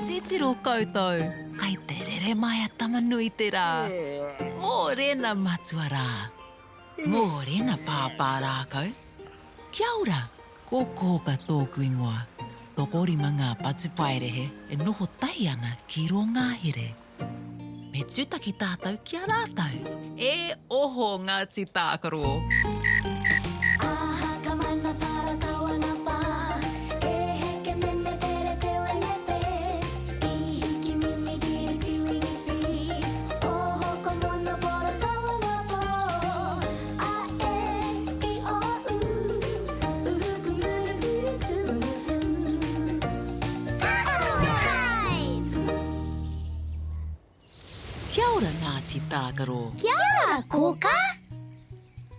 Titiro koutou, kai te rere mai a Tama-nui-te-rā. Mōrena matua rā. Mōrena pāpā rākau. Kia ora, ko Kōka tōku ingoa. Tokorima ngā patupaiarehe e noho tahi ana ki rō ngahere. Me tūtaki tātou ki a rātou. E oho Ngāti Tākaro! Aha ka mana para kawana pa E heke mene pere te wene pe I hiki mini kiri tiwini fi Oho ko mono poro kawana po A e i o u Uhu ku munu puru tu unu fu Tākaro Time! Kia ora Ngāti Tākaro. Kia ora Kōkā.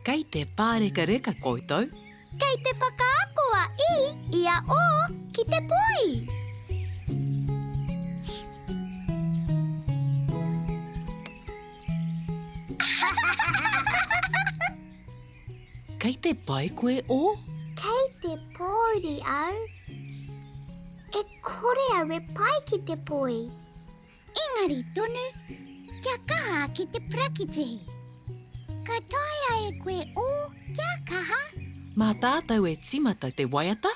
Kei te pārekareka koutou? Kei te whakaako a I i a O ki te poi. Kei te pai koe O? Kei te pōuri au. E kore au e pai ki te poi. Engari tonu, kia kaha ake te parakitihi. Ka taea e koe ō kia kaha. Mā tātou e tīmata te waiata?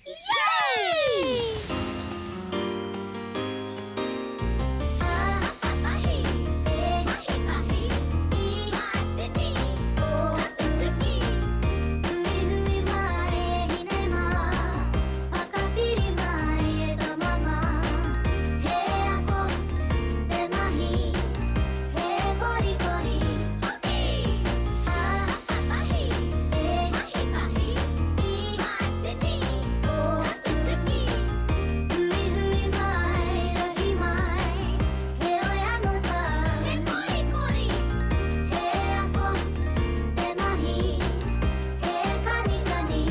Yay! Whakapiri mai e tama mā He ako te mahi He korikori hoki Tahi, e mahi tahi I ngā tini o tutuki Huihui mai, rahi mai Heoi anō tāu He korikori He ako te mahi He kanikani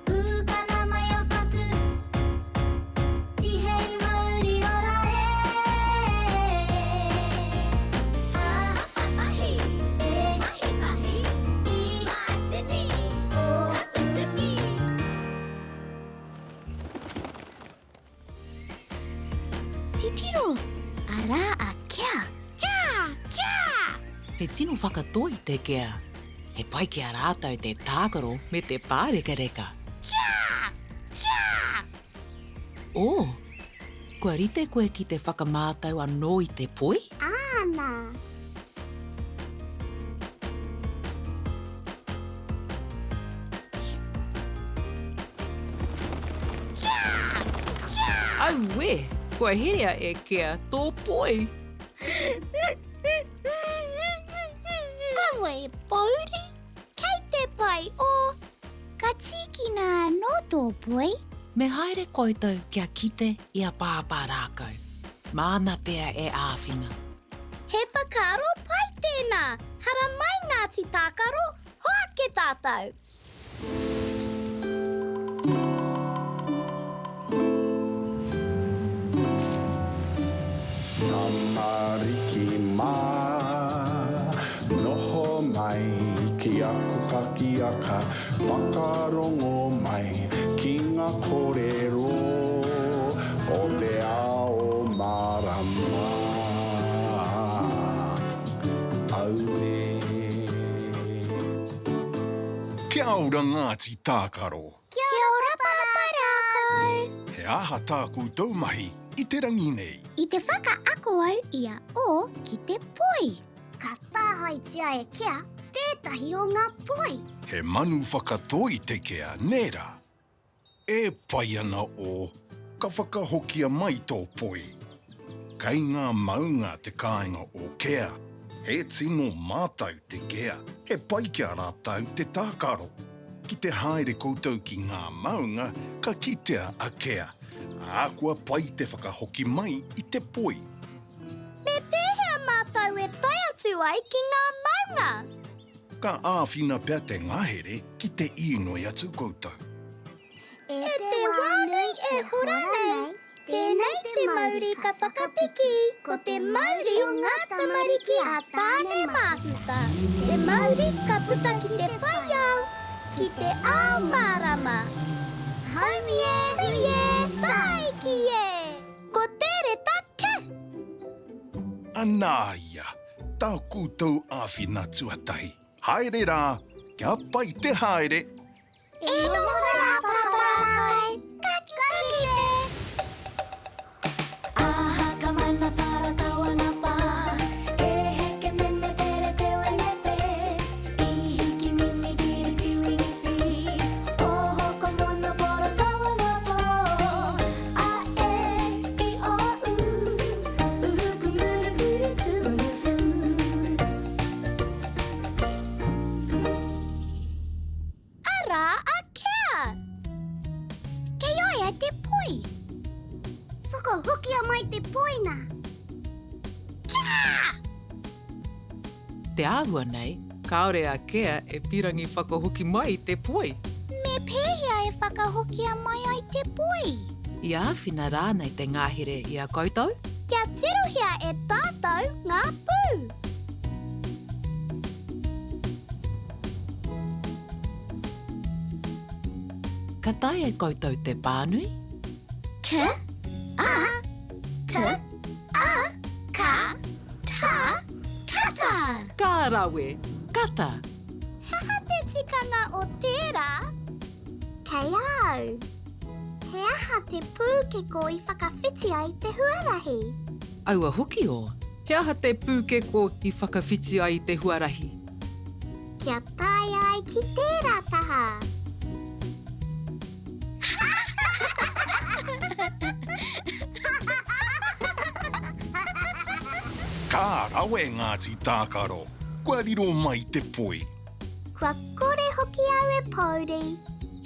Pūkana mai o whatu Tihei mauri ora e Tahi, e mahi tahi I ngā tini o tutuki. Titiro, arā a Kea. Kia! Kia! He tino whakatoi te kea. He pai ki a rātou te tākaro me te pārekareka. Kia! Kia! Oh, kua rite koe ki te whakamātau anō i te poi? Āna! Auē! Kua herea e Kea tō poi! Kaua e pōuri! Kei te pai o! Ka tīkina anō tō poi. Me haere koutou kia kite i a Pāpā Rākau. Māna pea e āwhina. He whakaaro pai tēnā! Haramai Ngāti Tākaro, hoake tātou! Tamariki mā, noho mai ki aku kakiaka, whakarongo mai ki ngā kōrero o te ao mārama. Auē. Kia ora Ngāti Tākaro. Kia ora Pāpā Rākau. He aha tā koutou mahi i te rangi nei? I te whakaako au i a O ki te poi. Ka tāhaetia e Kea tētahi o ngā poi. He manu whakatoi te kea, nē rā? E pai ana o, ka whakahokia mai tō poi. Kei ngā maunga te kāinga o Kea. He tino mātau te kea, he pai ki a rātou te tākaro. Ki te haere koutou ki ngā maunga, ka kitea a Kea. Ā, kua pai te whakahoki mai i te poi. Me pēhea mātou e tae atu ai ki ngā maunga? Ka āwhina pea te ngahere ki te īnoi atu koutou. E te wā nui e hora nei, tēnei te mauri ka whakapiki, ko te mauri o ngā tamariki a Tāne Māhuta, te mauri ka puta ki te whai ao, ki te ao mārama. Haumi e, hui e, tāiki e! Ko Tereta Ke! Anā ia, tā koutou āwhina tuatahi. Haere rā, kia pai te haere! E noho rā Pāpākai, ka kite! Aha ka mana para tawana wha, E heke mene pere te wene pe, I hiki mini kiri tiwini fi, Oho ko mono poro tawana fo, A e i o u, Uhu kumuru kuru tuunu fu. Arā a Kea! Kei a ia te poi. Whakahokia mai te poi nā. Kia! Te āhua nei, kāore a Kea e pirangi whakahoki mai i te poi. Me pēhea e whakahokia mai ai te poi? I āwhina rānei te ngahere i a koutou? Kia tirohia e tātou ngā pū. Ka taea e koutou te pānui? K, A, T, A, K, Ta, kata! Ka rawe! Kata! He aha te tikanga o tērā? Kei a au. He aha te pūkeko i whakawhiti ai te huarahi? Aua hoki o. He aha te pūkeko i whakawhiti ai i te huarahi? Kia tae ai ki tērā taha. Ka rawe Ngāti Tākaro! Kua riro mai te poi. Kua kore hoki au e pōuri.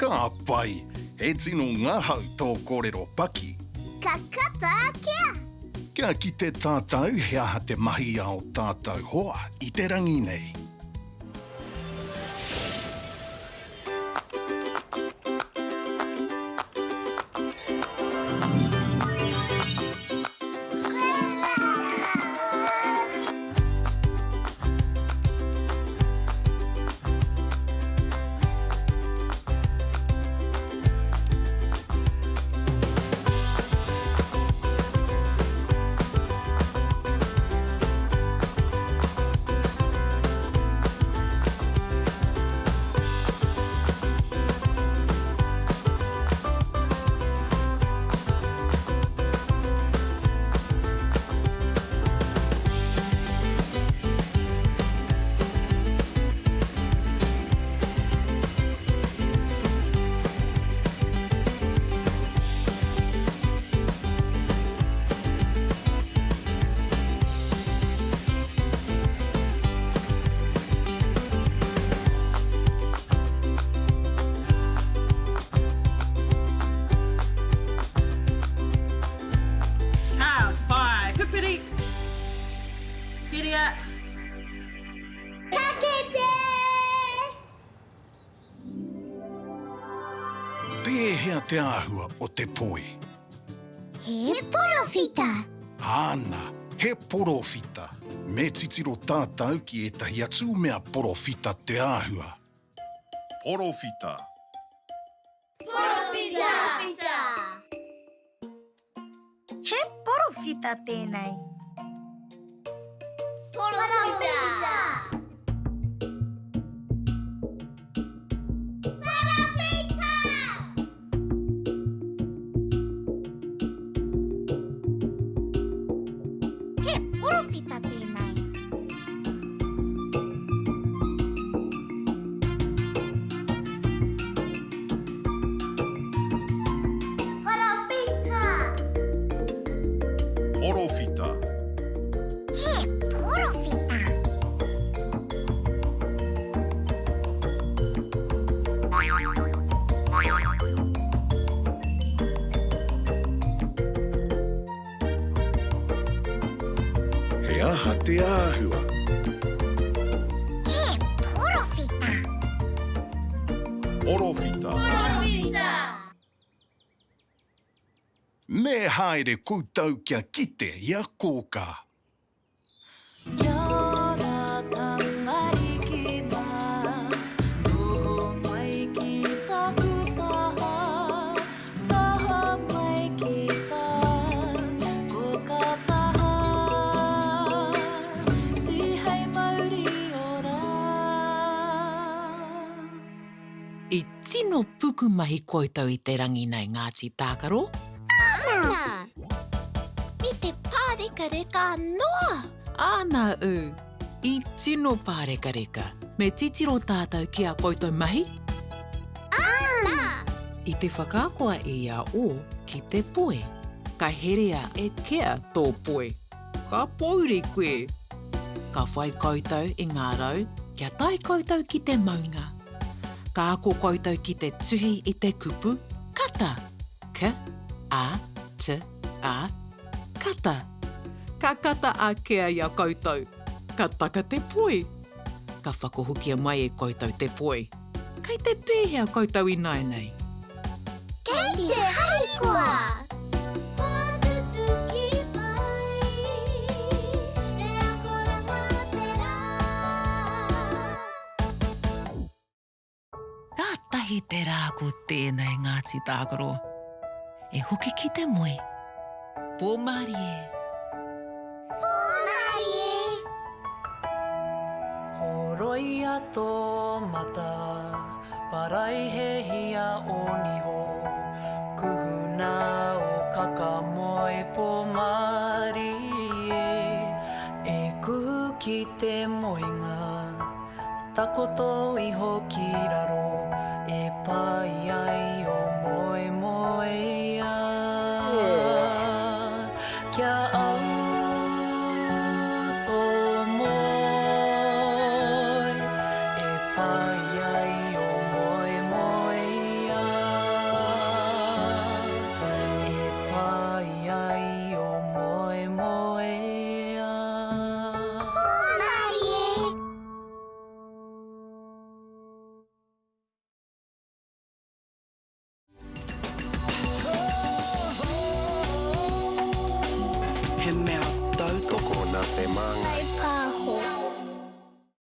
Ka pai! He tino ngahau tō kōrero paki. Ka kata a Kea! Kia kite tātou he aha te mahi a o tātou hoa i te rangi nei. Ka whai pipiri. Whiria. Ka kite! Pēhea te āhua o te poi? He porowhita. Āna, he porowhita. Me titiro tātou ki ētahi atu mea porowhita te āhua. Porowhita. Porowhita! He porowhita tēnei. Porowhita! Porowhita! He porowhita tēnei. Porowhita! Porowhita. He porowhita. He aha te āhua? He porowhita. Porowhita. Porowhita! Me haere koutou kia kite i a Kōkā. Kia ora tamariki mā, noho mai ki taku taha, taha mai ki tā koka taha, tihei mauri ora. I tino pukumahi koutou i te rangi nei Ngāti Tākaro. Āna! Me te pārekareka noa! Āna ū! I tino pārekareka. Me titiro tātou ki a koutou mahi? Āna! I te whakaako a ia o ki te poi. Ka herea e Kea tō poi. Ka pōuri koe! Ka whai koutou i ngā rau kia tae koutou ki te maunga. Ka ako koutou ki te tuhi i te kupu kata. K-a-t-a, kata. Ka kata a Kea i a koutou. Ka taka te poi. Ka whakahokia mai e koutou te poi. Kei te pēhea koutou ināianei? Kei te harikoa! Kua tutuki pai te akoranga te rā. Kātahi te rā ko tēnei Ngāti Tākaro. E hoki ki te moe. Pō mārie. Pō mārie. Horoia tō mata, paraihehia ō niho, kuhuna ō kaka moe pō mārie. E kuhu ki te moenga, takoto iho ki raro, e pai ai ō.